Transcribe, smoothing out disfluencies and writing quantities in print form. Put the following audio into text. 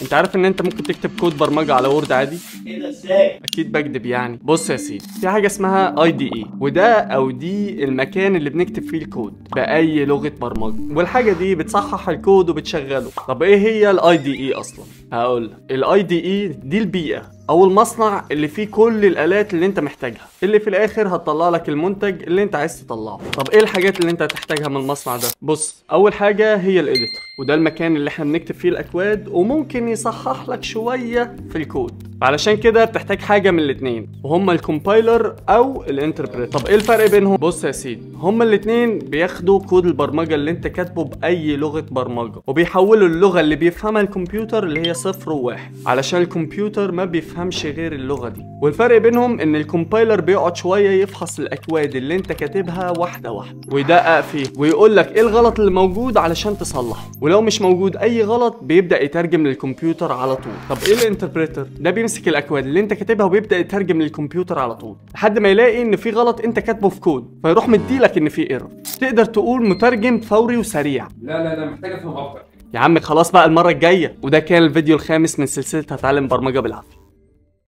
انت عارف ان انت ممكن تكتب كود برمجة على Word عادي؟ ايه ده ازاي؟ اكيد بكدب يعني. بص يا سيدي، في حاجة اسمها IDE، وده او دي المكان اللي بنكتب فيه الكود باي لغة برمجة، والحاجة دي بتصحح الكود وبتشغله. طب ايه هي ال IDE اصلا؟ هقول لك، ال IDE دي البيئة او المصنع اللي فيه كل الالات اللي انت محتاجها، اللي في الاخر هتطلع لك المنتج اللي انت عايز تطلعه. طب ايه الحاجات اللي انت هتحتاجها من المصنع ده؟ بص، اول حاجة هي ال editor، وده المكان اللي احنا بنكتب فيه الاكواد وممكن يصحح لك شوية في الكود. فعلشان كده بتحتاج حاجة من الاثنين، وهما ال compiler او ال interpreter. طب ايه الفرق بينهم؟ بص يا سيدي، هما الاثنين بياخدوا كود البرمجة اللي انت كاتبه باي لغة برمجة وبيحولوا اللغة اللي بيفهمها الكمبيوتر اللي هي 0 و1، علشان الكمبيوتر ما بيفهمش غير اللغة دي. والفرق بينهم ان ال compiler بيقعد شوية يفحص الاكواد اللي انت كاتبها واحدة واحدة ويدقق فيه ويقول لك ايه الغلط اللي موجود علشان تصلحه، ولو مش موجود اي غلط بيبدا يترجم للكمبيوتر على طول. طب ايه ال interpreter؟ ده بيمسك الاكواد اللي انت كاتبها وبيبدا يترجم للكمبيوتر على طول لحد ما يلاقي ان في غلط انت كاتبه في كود، فيروح مديلك ان في error. تقدر تقول مترجم فوري وسريع. لا لا لا، محتاج افهم اكتر يا عم. خلاص بقى المرة الجاية. وده كان الفيديو الخامس من سلسلة هتعلم برمجة بالعافية.